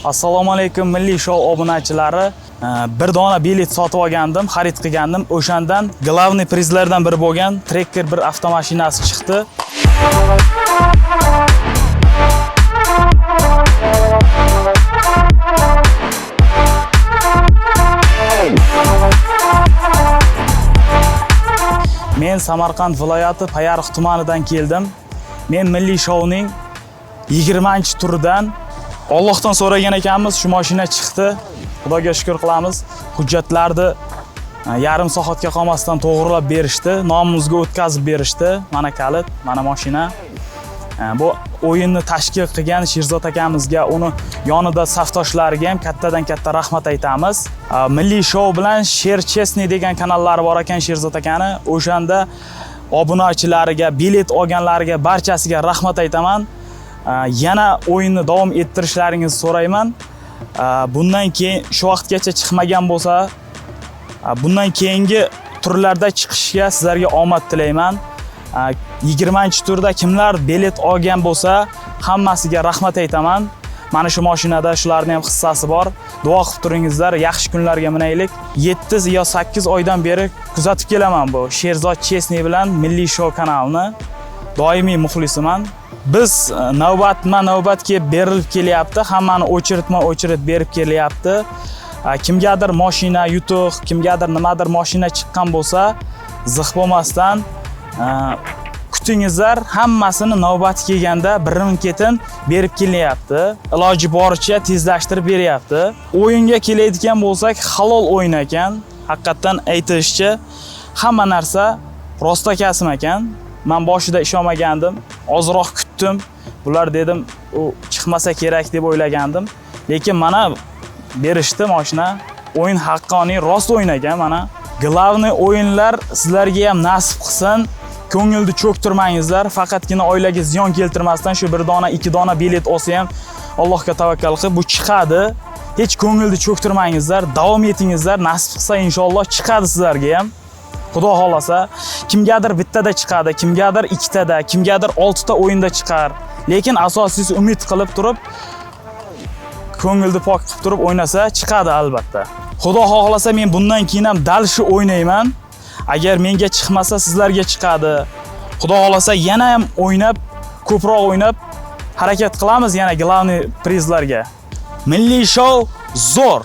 Assalomu alaykum, Milliy shou obunachilari. Bir dona bilet sotib olgandim, xarid qilgandim. O'shandan главный prizlardan biri bo'lgan Tracker bir avtomashinasi chiqdi. Men Samarqand viloyati Payariq tumanidan keldim. Men Milliy shouning 20-turidan Allohdan so'ragan ekanmiz, shu mashina chiqdi. Xudoga shukr qilamiz. Hujjatlarni yarim soatga qolmasdan to'g'rilab berishdi, nomimizga o'tkazib berishdi. Mana kalit, mana mashina. Bu o'yinni tashkil qilgan Sherzod akamizga, uni yonida safdoshlariga ham kattadan katta rahmat aytamiz. Milliy shou bilan Sher Chestny degan kanallari bor ekan Sherzod akani. O'shanda obunachilariga, bilet olganlariga barchasiga rahmat aytaman. Yana o'yinni davom ettirishlaringizni so'rayman. Bundan keyin shu vaqtgacha chiqmagan bo'lsa, bundan keyingi turlarda chiqishga sizlarga omad tilayman. 20-turda kimlar bilet olgan bo'lsa, hammasiga rahmat aytaman. Mana shu mashinada shularning ham hissasi bor. Duo qilib turingizlar, yaxshi kunlarga minaylik. 7 yo 8 oydan beri kuzatib kelaman bu Sherzod Chestny bilan Milliy shou kanalini. Doimiy muxlisiman. Biz navbatma-navbat kelib berilib kelyapti. Hammani очередь-ma очередь berib kelyapti. Kimgadir mashina yutuq, kimgadir nimadir mashina chiqqan bo'lsa, zix bo'lmasdan kutingizlar, hammasini navbati kelganda birin-ketin berib kelyapti. Iloji boricha tezlashtirib beryapti. O'yinga keladigan bo'lsak, halol o'yin ekan. Haqiqatdan aytilishicha, hamma narsa rostakasim ekan. Men boshida ishonmagandim, ozroq kutdim. Bular dedim, u chiqmasa kerak deb o'ylagandim. Lekin mana berishdi mashina. O'yin haqqoniy, rost o'yin ekan mana. Главный o'yinlar sizlarga ham nasib qilsin. Ko'ngilni cho'ktirmangizlar, faqatgina oilaga ziyon keltirmasdan shu bir dona, ikki dona bilet olsa ham Allohga tavakkal qilib bu chiqadi. Hech ko'ngilni cho'ktirmangizlar, davom etingizlar, nasib qilsa inshaalloh chiqadi sizlarga ham. Xudo xohlasa, kimgadir bittada chiqadi, kimgadir ikkitada, kimgadir oltita o'yinda chiqar. Lekin asosiysi umid qilib turib, ko'ngilni pok qilib turib o'ynasa chiqadi albatta. Xudo xohlasa, men bundan keyin ham дальше o'ynayman. Agar menga chiqmasa, sizlarga chiqadi. Xudo xohlasa, yana ham o'ynab, ko'proq o'ynab harakat qilamiz yana главный prizlarga. Milliy shou zo'r.